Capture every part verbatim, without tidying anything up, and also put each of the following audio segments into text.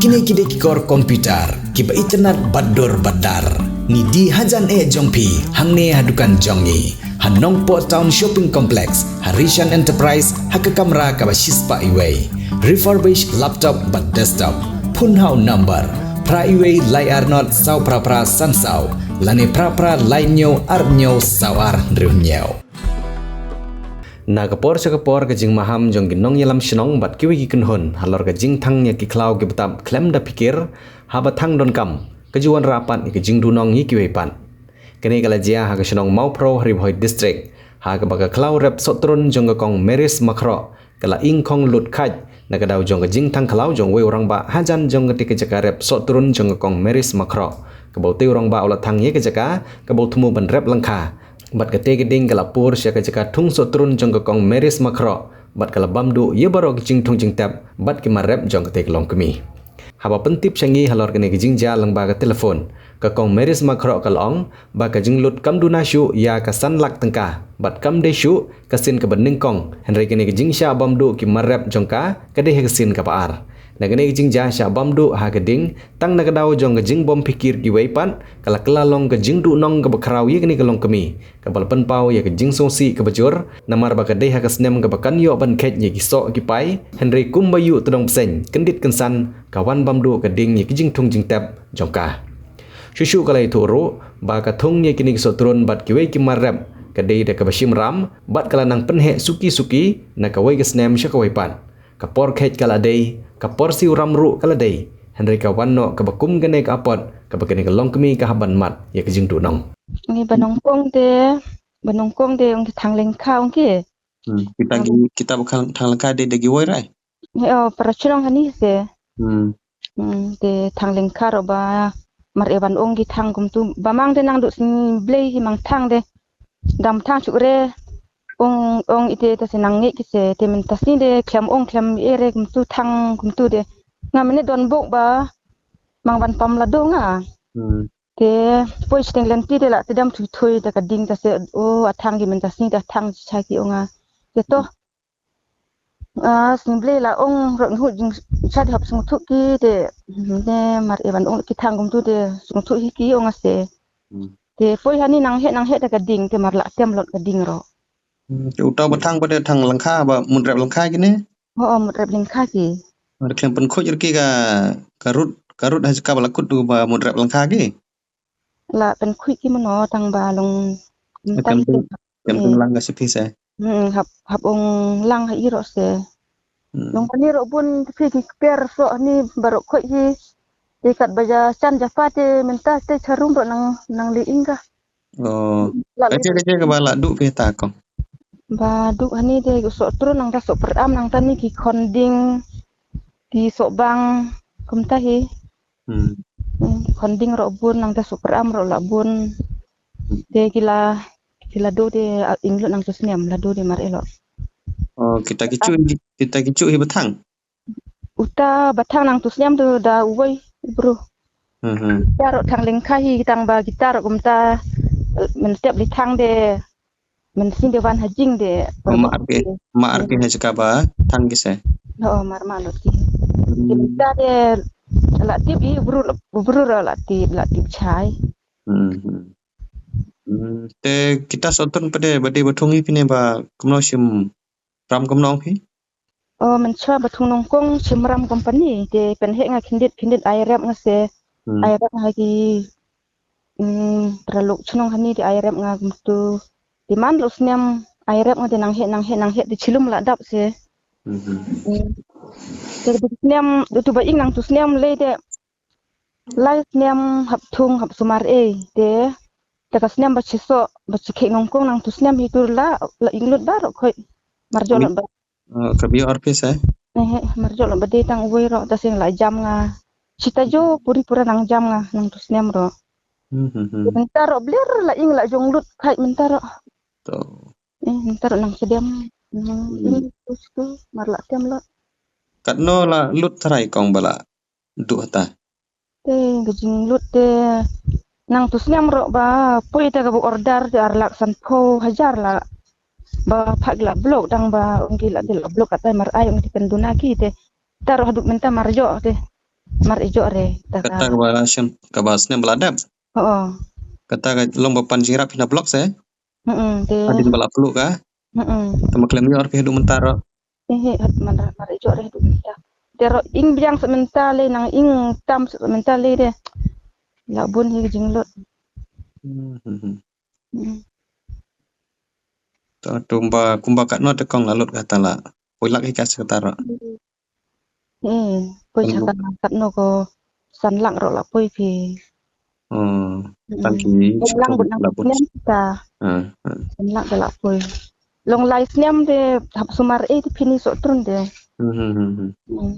Kine ki dei ki kor computer kiba itynnad bad dur bad dar. Ngi die hajan eh jong phi hangne ha dukan jong ngi ha Nongpoh Town Shopping Complex, ha Rishan Enterprise, ha ka kamra kaba shispah iwei. Refurbish laptop bad desktop. Phone ha u number phra iwei lai ar not saw phra phra san saw lane phra phra lai hynñiew ar hynñiew saw ar hynriew hynñiew. Na ka por sha ka por, ka jingmaham jong ki nongïalam shnong bad kiwei ki kynhun halor ka jingthang ïa ki khlaw kiba tap khlem da phikir haba thang donkam, ka ju wanrah pat ïa ka jingduhnong ïa kiwei pat. Kane ka la jia ha ka shnong Mawphro ha Ri Bhoi District, ha kaba ka khlaw rep sohtrun jong ka Kong Maris Makhroh ka la ing khong lut khait na ka daw jong ka jingthang khlaw jong uwei u rangbah hajan jong katei ka jaka rep sohtrun jong ka Kong Maris Makhroh, kaba utei u rangbah u la thang ïa ka jaka kaba u thmu ban rep lyngkha. Bad katei ka ding ka la pur sha ka jaka thung sohtrun jong ka Kong Maris Makhroh bad ka la bam duh ïa baroh ki jingthung jingtep bad ki mar rep jong katei ka longkmie. Haba pyntip sha ngi halor kane ka jingjia lyngba ka telephone, ka Kong Maris Makhroh ka la ong ba ka jinglut kam duna shuh ïa ka san lak tyngka bad kam dei shuh ka sien kaba nyngkong, hynrei kane ka jingshah bam duh ki mar rep jong ka ka dei ha ka sien kaba ar. Na kane ka jingjia shah bam duh ha ka ding, tang na ka daw jong ka jingbym phikir kiwei pat, ka la kylla long ka jingduhnong kaba khraw ïa kane ka longkmie, kaba la pynpaw ïa ka jingsngewsih kaba jur, namar ba ka dei ha ka snem kaba kan ïoh ban kheit ïa ki soh ki pai, hynrei kumba ïuh tdong bseiñ kyndit kynsan, ka wan bam duh ka ding ïa ki jingthung jingtep jong ka. Shuh shuh ka la ïathuh ruh ba ka thung ïa kine ki sohtrun bad kiwei ki mar rep ka dei da kaba shimram bad ka la nang pynheh suki suki na kawei ka snem sha kawei pat. Ka por kheit ka la dei, ka por siew ram ruh ka la dei, hynrei ka wan noh kaba kum kane ka apot kaba kane ka longkmie ka hap ban mad ïa ka jingduhnong. Ngi ba nyngkong te, ba nyngkong te ong ki thang lyngkha ong ki. Hmm, kita ki, kita ba khang thang lyngkha dei da kiwei re? Ngi o para shnong hani se. Hmm. Hmm, te thang lyngkha ruh ba mar e ban ong ki thang kumtu ba mang te nang duh sing blei hi mang thang te. Dam thang shu re ong ong ite ta se nang ngi ki se te mynta sni te khlem ong khlem e re kumtu thang kumtu te. Nga mynne don bok ba mang ban pam la do nga. Hmm. Te poi shteng lynti te la te dam thui thui ta ka ding ta se o a thang ki mynta sni ta thang cha ki ong nga. Te to. Ah, sngewblei la ong rot ngut jing cha di hap sngewthuh ki te ne mar e ban ong ki thang kumtu te sngewthuh hi ki ong ase. Hmm. Te poi hani nang he nang he ta ka ding te mar la tem lot ka ding ro. Hmm, te uta ba thang ba te thang lyngkha ba mut rep lyngkha ki ne? Ho, ho, mut rep lyngkha ki. Mar khlem pynkhuid rki ka ka rut ka rut ha ka ba la kut tu ba mut rep lyngkha ki. La pynkhuid ki mano tang ba long. Kam tang kem tang lang ka se phi se. Hmm, hap hap ong lang ha i ro se. Hmm. Long kani ro bun phi ki per so ni ba ro khuid hi. Te kat ba ja chan ja pa te mynta te charum ro nang nang li ing ka. Oh. La ka che ka che ka ba la du phi ta ko. Ba du hani te so tru nang ta so per am nang ta ni ki khon ding ki so bang kumta hi. Hmm. Hmm, khon ding ro bun nang ta super am ro la bun. Te ki la ki la do te ing lo nang tu snem la do te mar elo. Oh, kita ki chu kita ki chu hi ba thang. Uta ba thang nang tu snem tu da uwei bru. Hmm, hmm. Kita ro thang lyngkha hi tang ba kita ro kumta men step li thang de. Mynsiem de wan ha jing de. Ma ar ke ma ar ke ha jaka ba thang ki se. No mar ma lot ki. Hmm. Kita de la tip i bru bru la tip la tip chai. Hmm. Hmm. Te kita sotun pede ba de ba thung i pine ba kumno shim ram kumno phi? Oh, mynshwa ba thung nyngkong shim ram company te pynheh nga khyndiat khyndiat ai rep nga se. Hmm. Ai rep nga ki, mm, para lok chnong hani te ai rep nga kumtu. Te man lok snem ai rep nga te nang heh nang heh nang heh te chilum la dap se. Hmm. Hmm. Te tu snem tu ba ing nang tu snem lei te lai snem hap thung hap sumar ei te. Te ka snem ba chiso ba chikhek nyngkong nang tu snem hi tu la la ing lut ba ro khoi. Mar jolon ba. Oh, ka B O R P se? Eh, eh, mar jolon ba dei tang uwei ro ta seng la jam nga. Chita jo puri pura nang jam nga nang tu snem ro. Hmm, hmm, hmm. Mynta ro bler la ing la jong lut khai mynta ro. To. Eh, mynta ro nang sedem. Hmm, hmm. Ing tu situ mar la tem lo. Katno la lut trai kong ba la duh ta. Te ka jinglut te nang tu snem ro ba poi ta ka bu order te ar lak san pho hajar la ba phak la blok dang ba ong ki la de la blok kat mar ai ong ki pen duna ki te Taro haduh mynta mar ïoh te. Mar ïoh re. Ta ka. Kata ka ba snem, ka ba snem ba la dep. Oo. Kata ka long ba pan jingïarap phi na block se? Hmm, te. Hadien ba la pluh ka? Hmm. Te ma khlem ïoh phi haduh mynta ro. Eh, eh, hat man ra mar ïoh re haduh mynta. Te ro ing biang sa mynta le nang ing tam sa mynta le de. La bun hi ka jinglut. Hmm, hmm, hmm. Hmm. To, to kumba, kumba katno te kong la lut kata la. Poi lak hi ka sa kata ro. Eh, poi sa kata katno ko san lak ro la poi phi. Hmm. Tang ki lang bun lang bun. Snem ta. Ha, ha. San lak da la poi. Long lai snem de hap sumar eh te phi ni so trun de. Hmm, hmm, hmm, hmm. Hmm.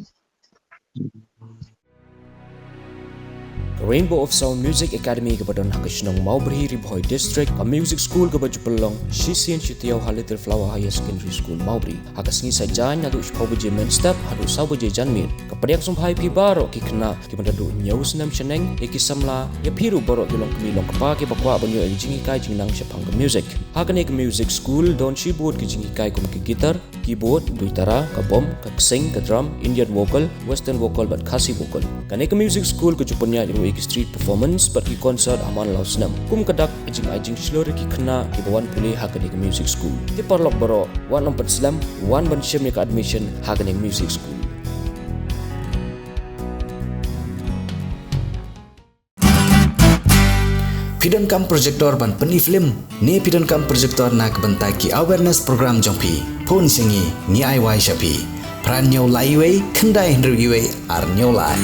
Rainbow of Sound Music Academy kaba don ha ka shnong Mawbri, Ri Bhoi District, ka music school kaba ju pynlong shisien shi taïew ha Little Flower Higher Secondary School, Mawbri. Ha ka sngi Saitjaiñ naduh shiphew baje mynstep haduh saw baje janmiet. Ka pdiang sngewbha ïa phi baroh ki khynnah kiba naduh hynñiew snem shaneng, ïa ki samla, ïa phi ruh baroh ki longkmie longkpa kiba kwah ban ïoh ïa ka jinghikai jingnang shaphang ka music. Ha kane ka music school don shibun ki jinghikai kum ka guitar, keyboard, duitara, ka bom, ka ksing, ka drum, Indian vocal, western vocal bad Khasi vocal. Kane ka music school ka ju pynïaid ruh ïa ki street performance bad ki concert ha man la u snem. Kum ka dak ka jingai jingshlur ïa ki khynnah kiba wan pule ha kane ka music school. Te paralok baroh, wat nym pynslem, wan ban shim ïa ka admission ha kane ka music school. Phi donkam projector ban pyni film ne phi donkam projector na ka bynta ki awareness program jong phi? Phone sha ngi, ngi ai wai sha phi. Phra hynñiew lai wei, khyndai hynriew wei, ar hynñiew lai.